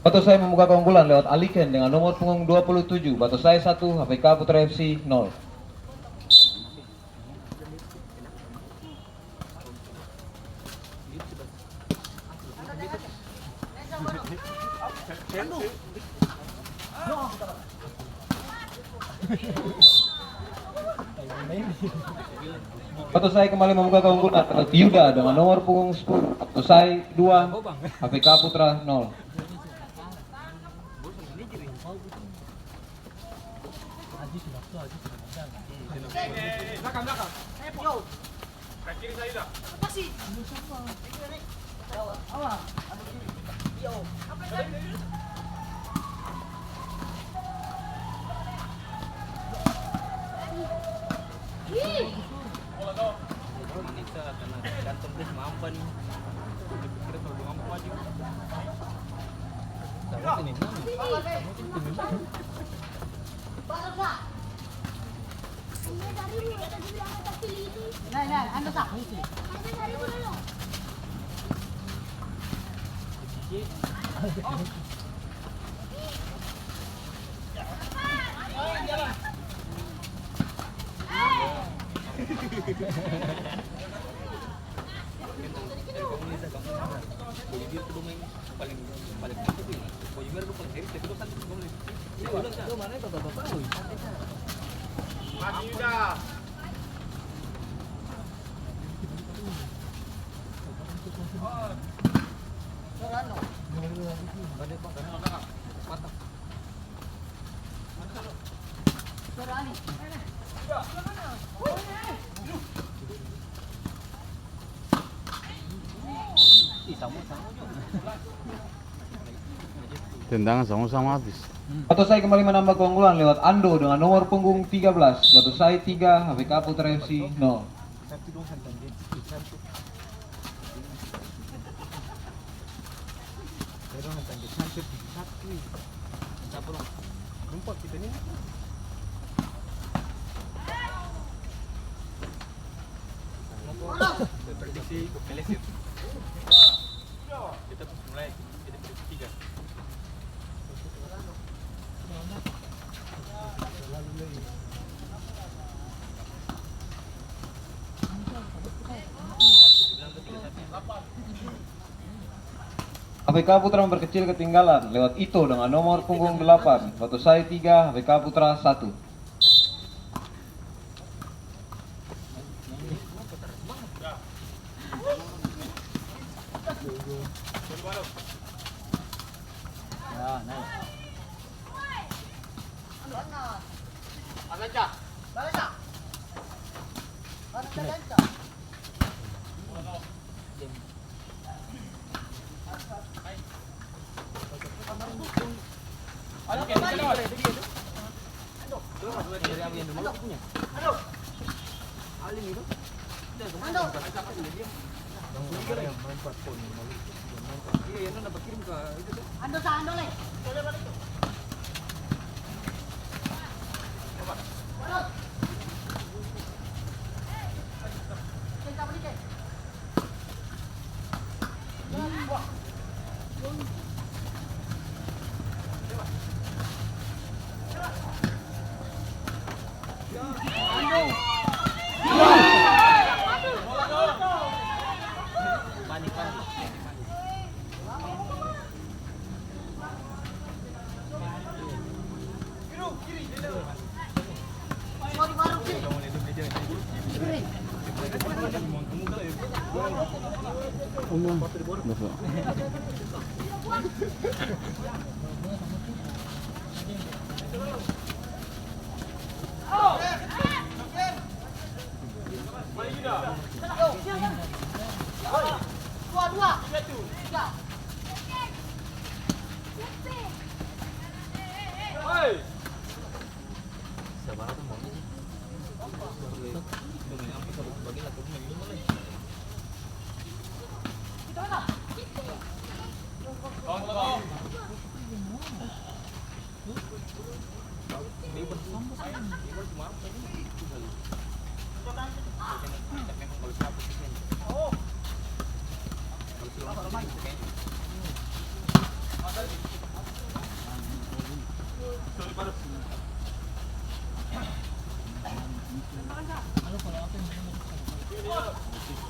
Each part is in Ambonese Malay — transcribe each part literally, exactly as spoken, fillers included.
Batosai membuka keunggulan lewat Aliken dengan nomor punggung dua puluh tujuh, Batosai satu, H P K Putra F C nol. Batosai kembali membuka keunggulan lewat Yuda dengan nomor punggung sepuluh, Batosai dua, H P K Putra nol. Tendangan sama-sama habis. Batosai kembali menambah keunggulan lewat Ando dengan nomor punggung tiga belas, Batosai tiga, H P K Putra F C nol. H P K Putra memperkecil ketinggalan lewat Ito dengan nomor punggung delapan, Batosai tiga, H P K Putra satu.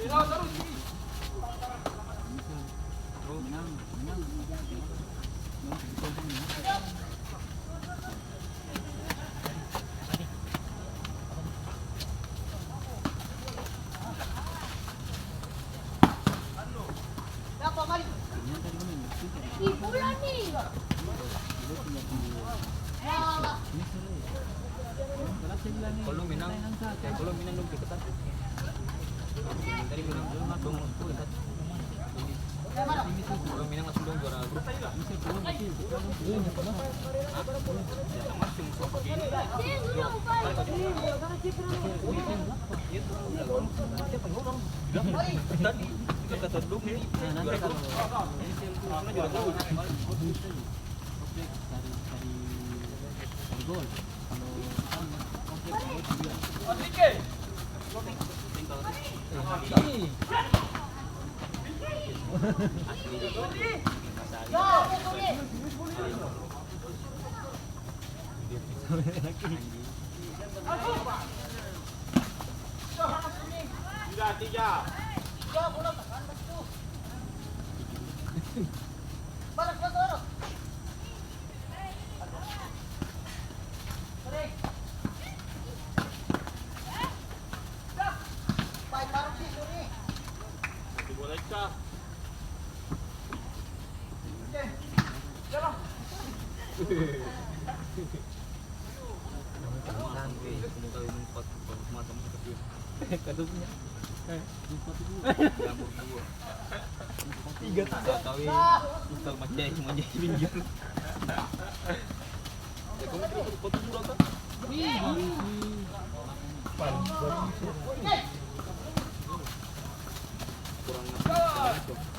Kalau menang, ya, kalau menang dong deketan. Tadi menang, dong deketan. Kalau menang langsung dong juara grup. Tadi kita kata dong ini juara grup. Dari, dari, dari gol. Tiga, tiga. Tahu, eh, Ustaz Manjai, Manjai pinggir. Ya, kamu tuh, kau tuh murah, kan? Kurang ajar.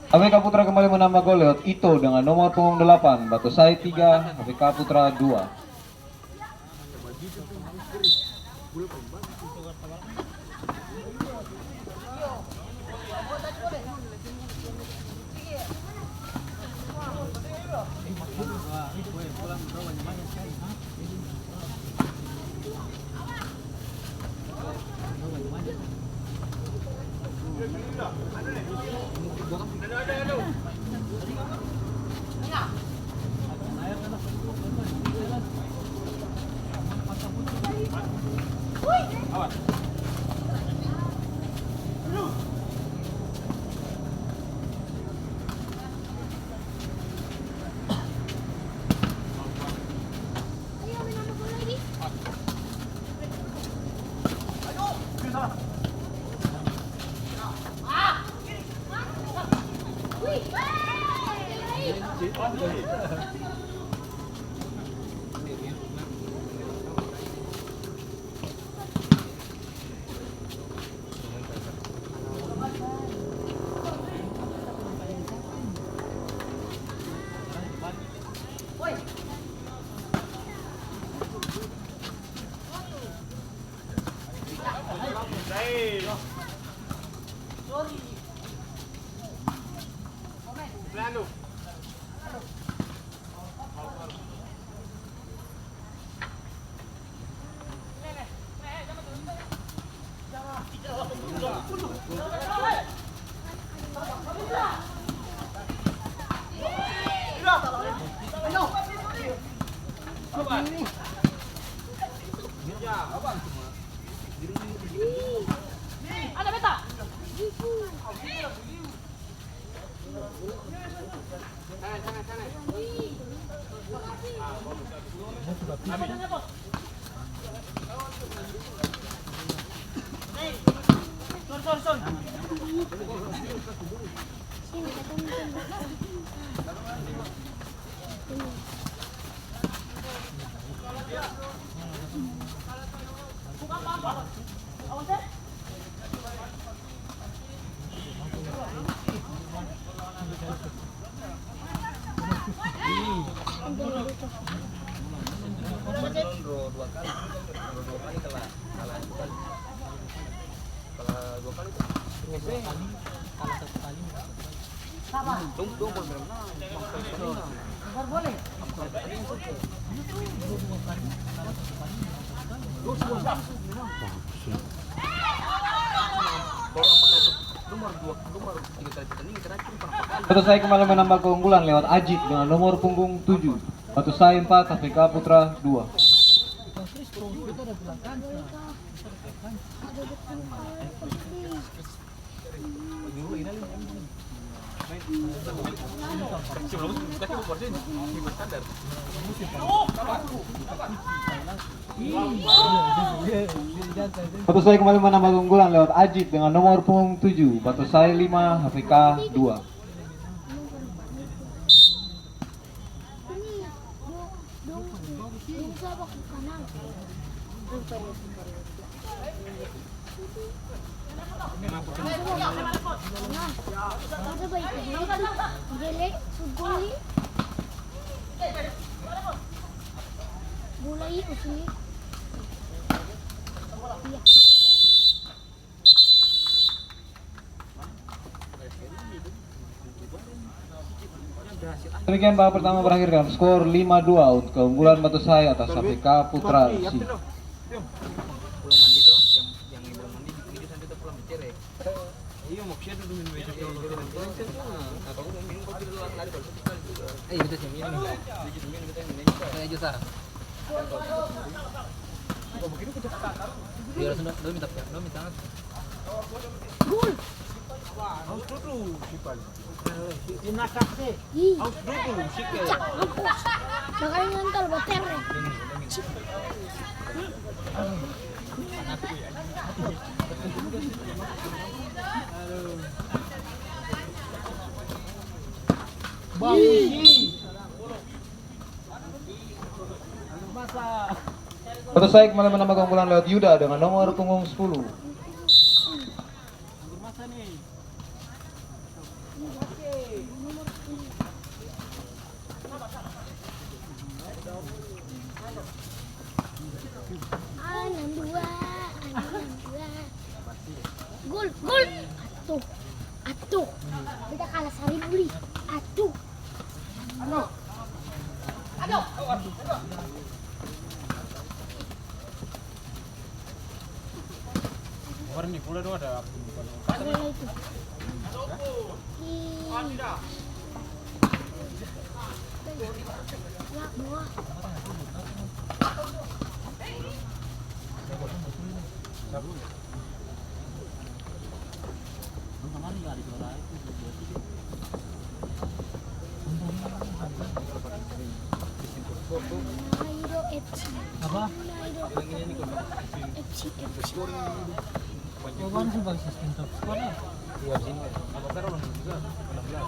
A B K Putra kembali menambah gol lewat Ito dengan nomor punggung delapan, Batosai tiga, A B K Putra dua. Baru dua kali, baru dua kali kalah, kalah satu kali. Kalah dua kali tuh. Dong, dong baru menang. Baru dua, dong baru tiga kali pertandingan terakhir, pernah empat kali. Batusai kembali menambah keunggulan lewat Ajit dengan nomor punggung tujuh. Batusai empat, H P K Putra dua. Batusai kembali menambah keunggulan lewat Ajit dengan nomor punggung tujuh, Batusai lima, H P K dua. Bola itu sini. Iya. Demikian, babak pertama berakhir dengan skor lima dua untuk keunggulan Batusai atas H P K Putra Rsi. Biar sendok, doi minta, doi minta. Gol. Aus dudu, Sipan. Ih. Aus dudu, Sipan. Cak, mampus. Makanya ngantal batere. Bagus, ih. Batusai kembali menambah keunggulan lewat Yuda dengan nomor punggung sepuluh. Anam dua, anam dua. Gol, gol. Atuh, atuh. Beta kalah saribu li. Atuh. Kemarin di pula dong ada apa? Ih. Ya, buah. Nairo F C. Apa? Nairo F C, F C. Oh, baru sih pakai sistem top score ya? Iya, sini. Sama taruh orang juga, enam belas.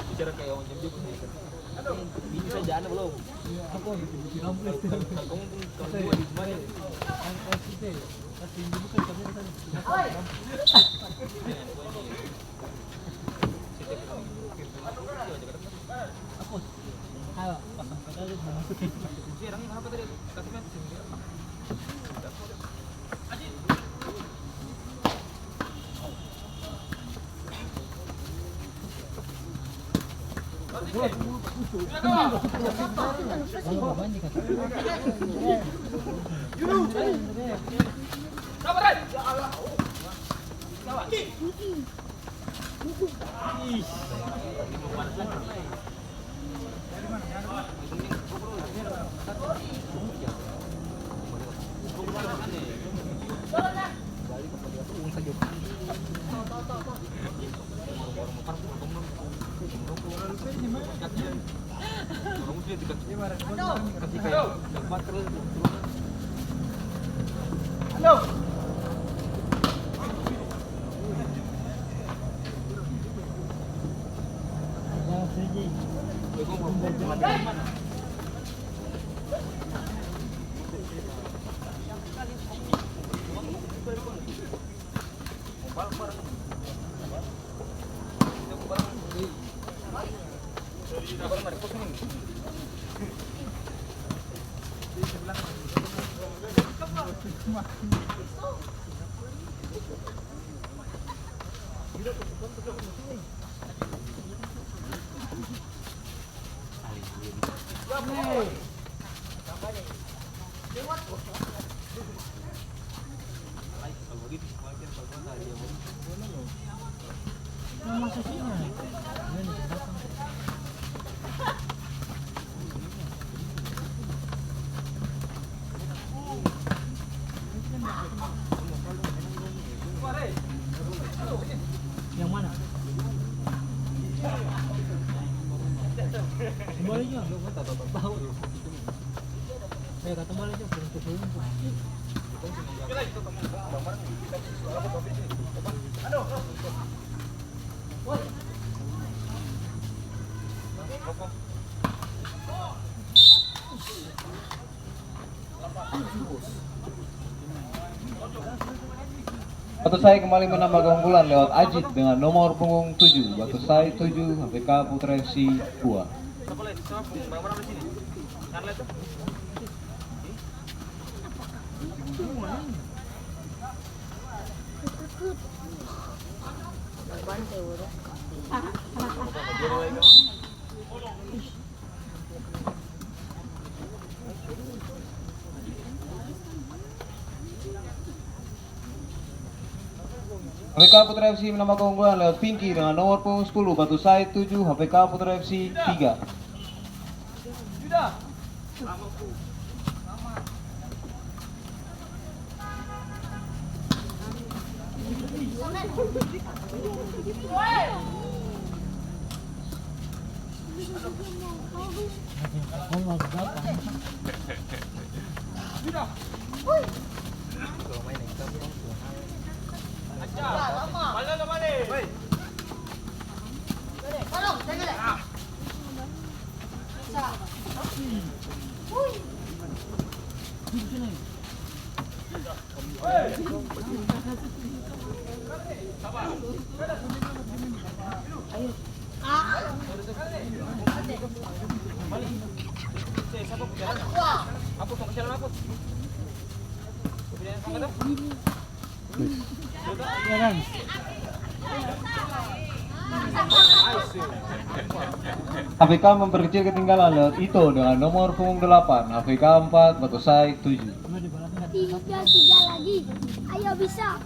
Bicara kayak orang jam jam. Ini saja ada belum? Iya, apa? Bikin apa? Kalau kamu pun, kalau cuma di kemarin. Yang S T, kasih dulu kan kamera tadi. Apa? Ayo, pasang pedal dulu, mau masukin. Sekarang apa tadi? Kasih main. Yang mana? Semuanya. Eh, kata balik, Cok, belum terselingkuh. Batu Sai kembali menambah keunggulan lewat Ajit dengan nomor punggung tujuh, Batu Sai tujuh, H P K Putra F C dua. H P K Putra F C menambah keunggulan lewat Pinky dengan nomor punggung sepuluh, Batu Sai tujuh, H P K Putra F C tiga. H P K memperkecil ketinggalan lewat Ito dengan nomor punggung delapan, H P K empat, Batu Sai tujuh. Tiga, tiga lagi. Ayo, bisa.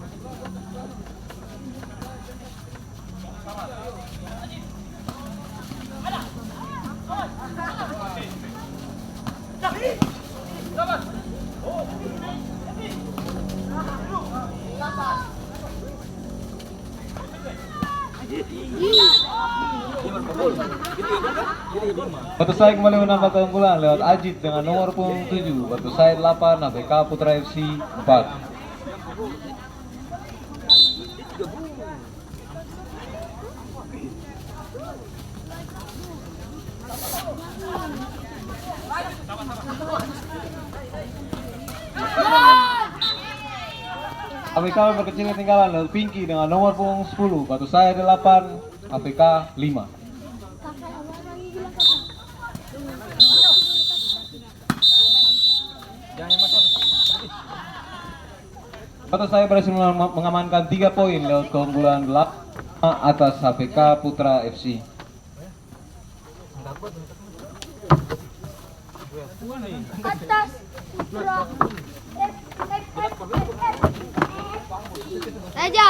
Batu Sai kembali menambah keunggulan lewat Ajit dengan nomor punggung tujuh, Batu Sai delapan, H P K Putra F C empat. H P K memperkecil ketinggalan lewat Pinky dengan nomor punggung sepuluh, Batu Sai delapan, H P K lima. Batu Sai berhasil mengamankan tiga poin lewat keunggulan delapan atas H P K Putra F C. Atas Putra F F F F. Raja.